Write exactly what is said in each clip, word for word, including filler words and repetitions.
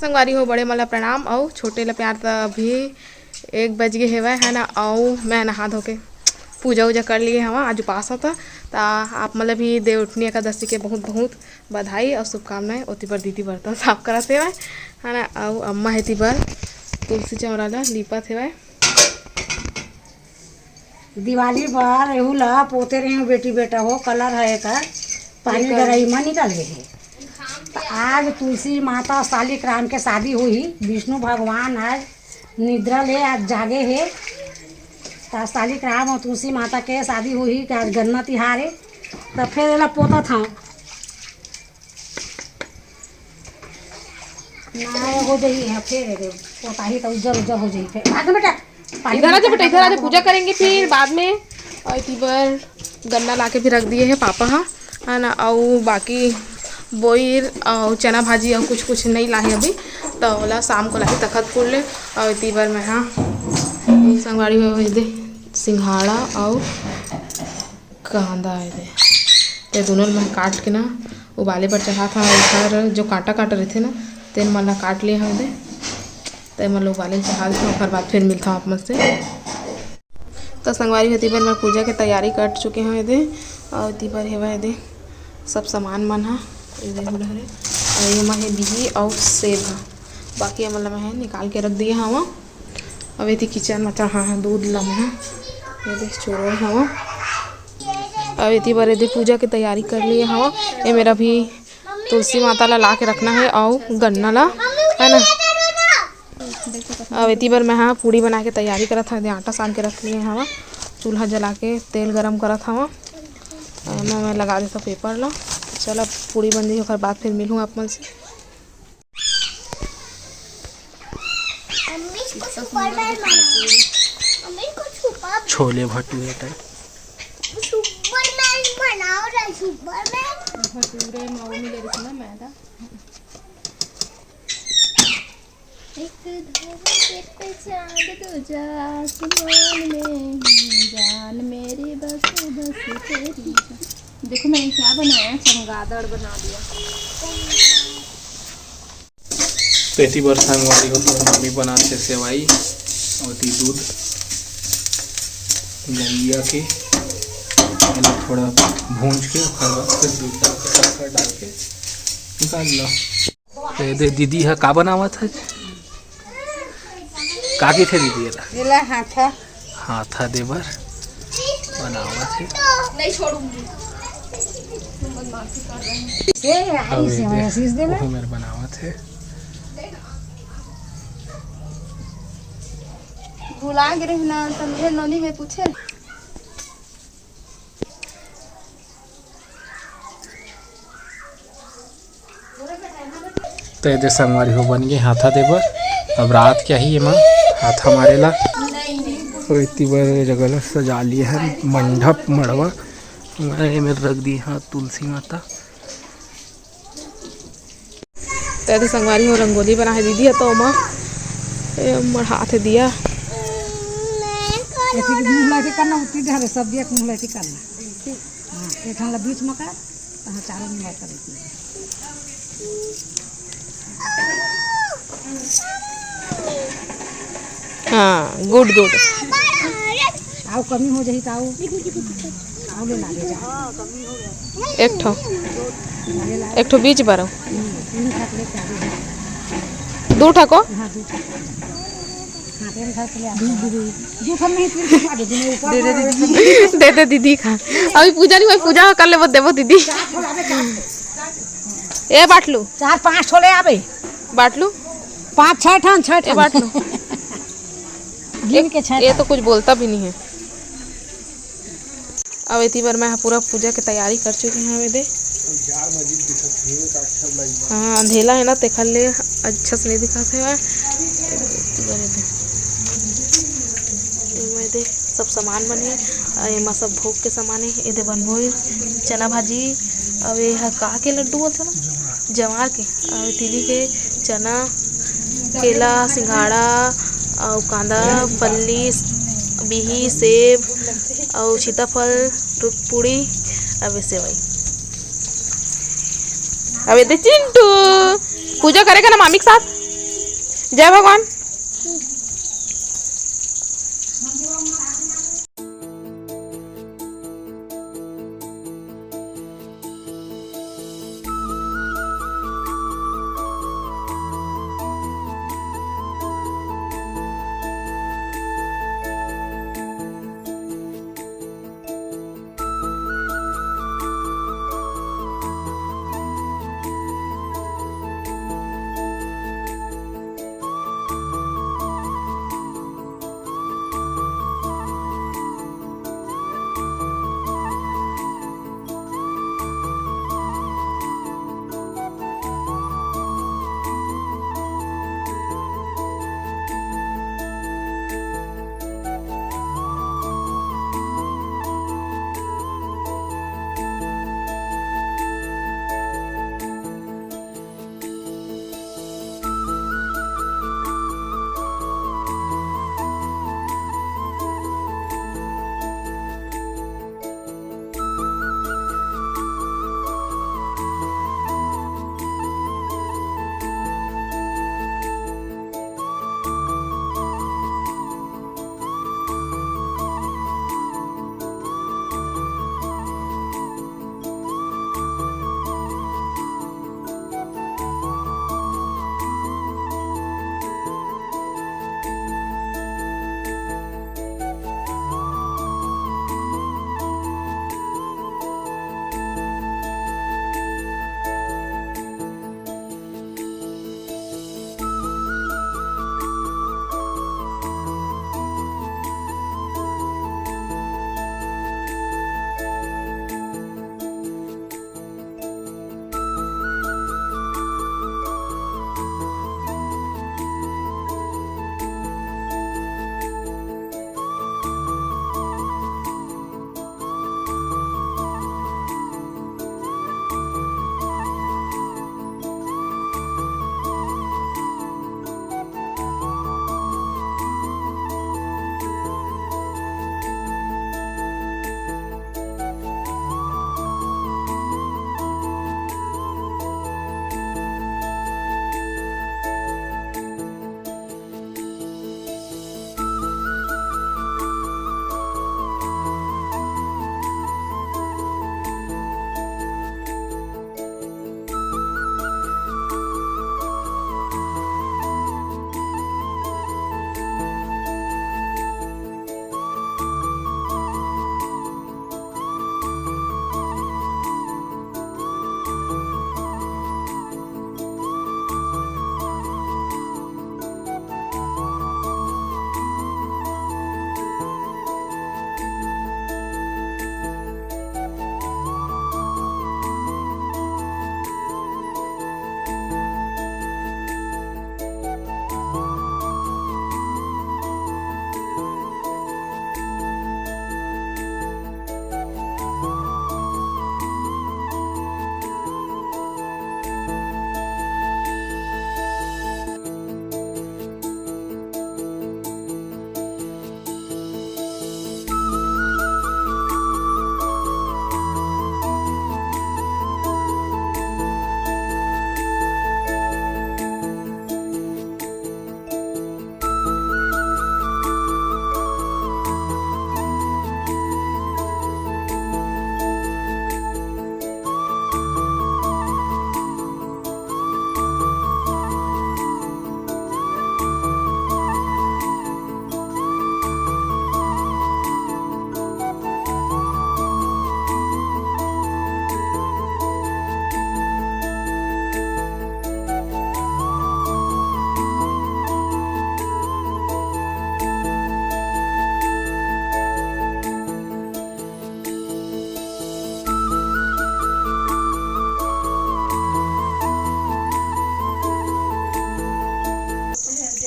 संगवारी हो, बड़े मन ला प्रणाम अउ छोटे ला प्यार। त अभी एक बज गे हेवय, है ना, अउ मैं नहा धो के पूजा वूजा कर लिए हवा। आज उपास होता, त आप मन ला भी देवउठनी एकादशी के बहुत बहुत बधाई अउ शुभकामनाएं। ओती बर दीदी बर्तन साफ करत हेवय, है ना, अउ अम्मा हेती बर तुलसी चौरा ला लीपत हेवय। दिवाली बर एहू ला पोते रहे बेटी बेटा हो, कलर है एकर, पानी गरई म निकल गे हे। त आज तुलसी माता सालिक राम के शादी होही, विष्णु भगवान आज निद्रा ले आज जागे हे। त सालिक राम अउ तुलसी माता के शादी होही, कि आज गन्ना तिहार हे, त फेर एला पोतत हंव। ना, हो जाही, हाँ, फेर एदे, पोताही त उज्जर उज्जर हो जाही फेर। भाग बेटा, पानी इधर आ जा बेटा, इधर आ जा, पूजा करेंगे फिर बाद में। अउ एती बर गन्ना लाके भी रख दिए हे पापा हा, है ना, अउ बाकी बोईर अउ चना भाजी अउ कुछ कुछ नहीं लाहे अभी, त ओला शाम को लाही तखत कुल ले। अउ एती बर मैं हा संगवारी हो दे सिंघाड़ा अउ कांदा हे दे, ते दोनों ल मैं काट के ना उबाले बर चढ़ात हंव। एखर जो कांटा कांटा रहिथे ना, तेन मन ला काट ले हंव दे, ते मन ला उबाले ल चढ़ा देथंव, ओखर बाद फिर मिलथंव आप मन से। त संगवारी हो, एती बर मैं पूजा के तैयारी कर चुके हंव एदे, अउ एती बर हेवय एदे सब सामान मन ह, एदे हुलहरे, अउ एमा हे बिही अउ सेब ह, बाकी एमन ला मैं निकाल के रख दिए हंव। अब एती किचन म चढ़ा हंव दूध ला मैं, एदे चोरो हंव। अब एती बर एदे पूजा के तैयारी कर लिए हंव। ए मेरा भी तुलसी माता ला ला के रखना हे अउ गन्ना ला, है ना। अब एती बर मैं हा पूड़ी बना के तैयारी करत हंव, एदे आटा सान के रख लिए हंव, चूल्हा जला के तेल गरम करत हंव। एमा मैं लगा देथंव पेपर ला। चल अब पूड़ी बन जाही, ओकर बाद फिर मिलहूं आप मन से। मम्मी इसको सुपरमैन बनाओ। मम्मी इसको super chole bhature type. Superman बनाओ रे, सुपरमैन। भटूरे में वो मिले रही ना मैदा। एक धरती पे चांद दूजा आसमान में, जान मेरी बस बस तेरी जान। देखो मैंने क्या बनाया, चमगादड़ बना दिया। त एती बर संगवारी हो, तोर मम्मी बनाथे सेवई, अउ एती दूध गलिया के, एला थोड़ा भूंज के, ओकर बाद फिर दूध डाल के, शक्कर डाल के निकाल लो। त एदे दीदी ह का बनावत हे? का कहिथे दीदी एला? एला हाथा। हाथा दे बर बनावत हे। नहीं छोड़ूंगी। तुम बदमाशी कर रहे हो। ए, आई अउ से एदे आशीष देना। ओहू मेर बनावत हे। भुला गे रही ना, त मेरे नोनी में पूछे। त एदे संगवारी हो बन गे हाथा दे बर। अब रात के आही एमा हाथा मारे ला। अउ एती बर जगह ला सजा लिए हन मंडप मड़वा। एमे रख दिए हन तुलसी माता। त एदे संगवारी हो रंगोली बना हे दीदी ह, त ओमा ए मढ़ात हे दिया। एती मुंह ला एती करना, उतनी डहर सब दिया के मुंह ला एती करना। हाँ, एक ठन ला बीच में कर, तहाँ चारों में कर देती है। हाँ, गुड, गुड। आओ, कमी हो जाही त आओ। आओ, ले ला, ले जा। एक ठो, एक ठो बीच बर। हम्म, तीन ठक ले चालू है। दू ठको? हाँ, दू ठक। हाँ, तेरे घर से ले आ। दू, दू, दू। दू ठक नहीं, तीन ठक ला दे, दे, ऊपर दे, दे, दे, दीदी। दे दे दीदी खा। अभी पूजा नहीं हुआ, पूजा कर ले, वो देवो दीदी। चार ठो लावे, चार ठो। ए बाटलू। चार पाँच ठो ले आवे। बाटलू। पाँच छह ठन, छह ए ठन। बाटलू। गिन के छह ये ठन। तो कुछ बोलता भी नहीं है। अब एती बर मैं ह पूरा पूजा के तैयारी कर चुके हंव एदे। हाँ, अंधेला है ना, तेखर ले अच्छा से नहीं दिखात हे। एमा एदे सब सामान मन हे, अउ एमा सब भोग के सामान हे। एदे बनभोज, चना भाजी, अउ ये ह का के लड्डू बोलथे ना, जवार के, अउ तिली के, चना, केला, सिंघाड़ा, अउ कांदा, फल्ली, बिही, सेब, अउ सीताफल, टूट पूड़ी, अउ सेवई। अब एदे चिंटू पूजा करेगा ना मामी के साथ। जय भगवान।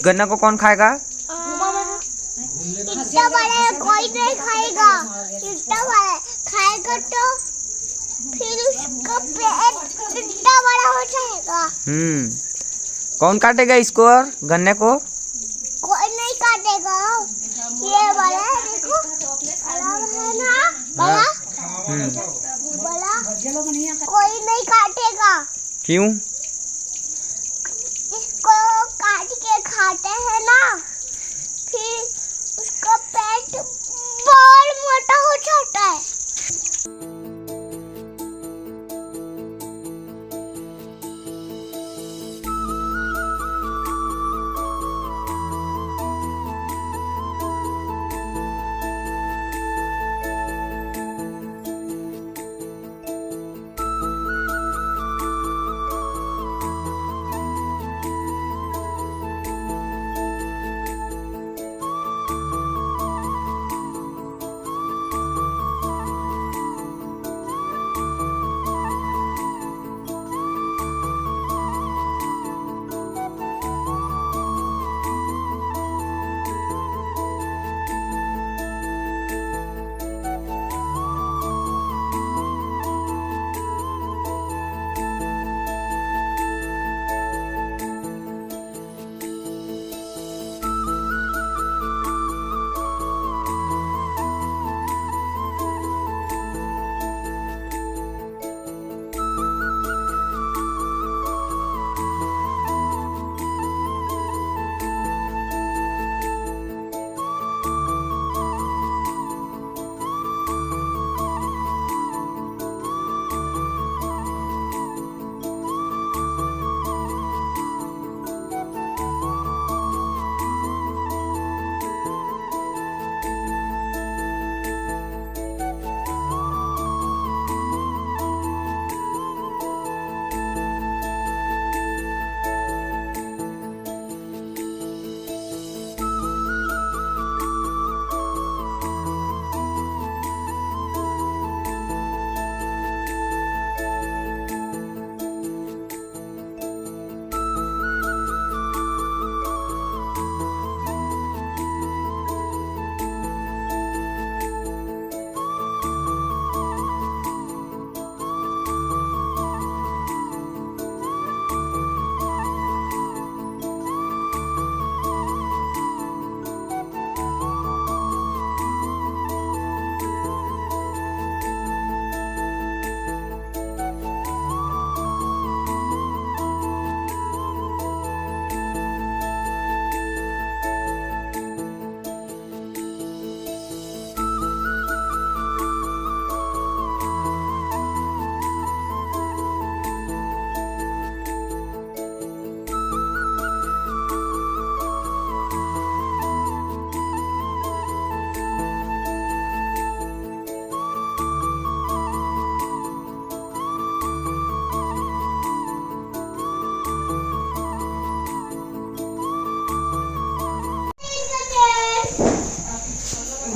गन्ना को कौन खाएगा? इतना बड़ा कोई नहीं खाएगा। इतना बड़ा खाएगा तो फिर उसका पेट इतना बड़ा हो जाएगा। हम्म। कौन काटेगा इसको और गन्ने को? कोई नहीं काटेगा। ये वाला है, देखो, बड़ा है ना, बड़ा, हम्म। बड़ा। कोई नहीं काटेगा। क्यों? इसको काट के खाते हैं ना, फिर उसका पेट बहुत मोटा हो जाता है।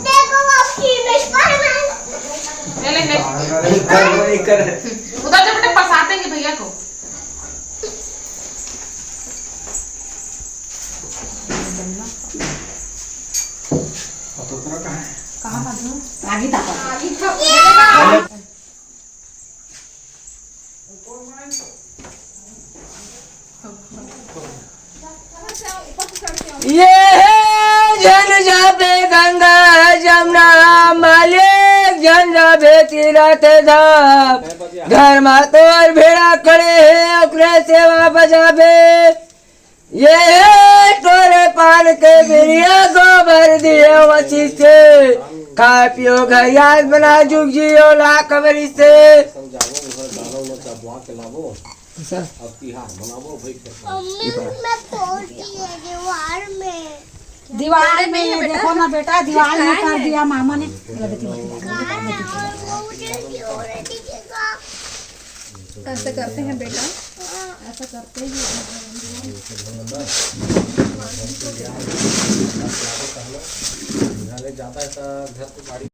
देखो, आपकी बेस्ट पार्टनर। ले, ले, ले। उधर जा बेटा, पसार देंगे भैया को। कहाँ मधु? आगे था। ये हे झन जाबे गंगा जमुना, मालिक झन जाबे तीरथ धाम। घर मा तोर भेड़ा खड़े हे, ओकरे सेवा बजाबे। ये हे तोरे पान के बिरिया, गोबर दिए वसी से। खाए पियो घर याद बना, जुग जियो लाख बरिस से। समझावो, उधर डालो, न चबवा के लावो। ऐसा? अब तिहार मनावो भाई, खेत में। मम्मी, मैं फोड़ दिए दीवार में। दीवार में, ये देखो ना बेटा, दीवार में कर दिया मामा ने। ये देखो, देखो, देखो, देखो। ऐसे करते हैं बेटा, ऐसा करते हैं। ज्यादा ऐसा घर को गाड़ी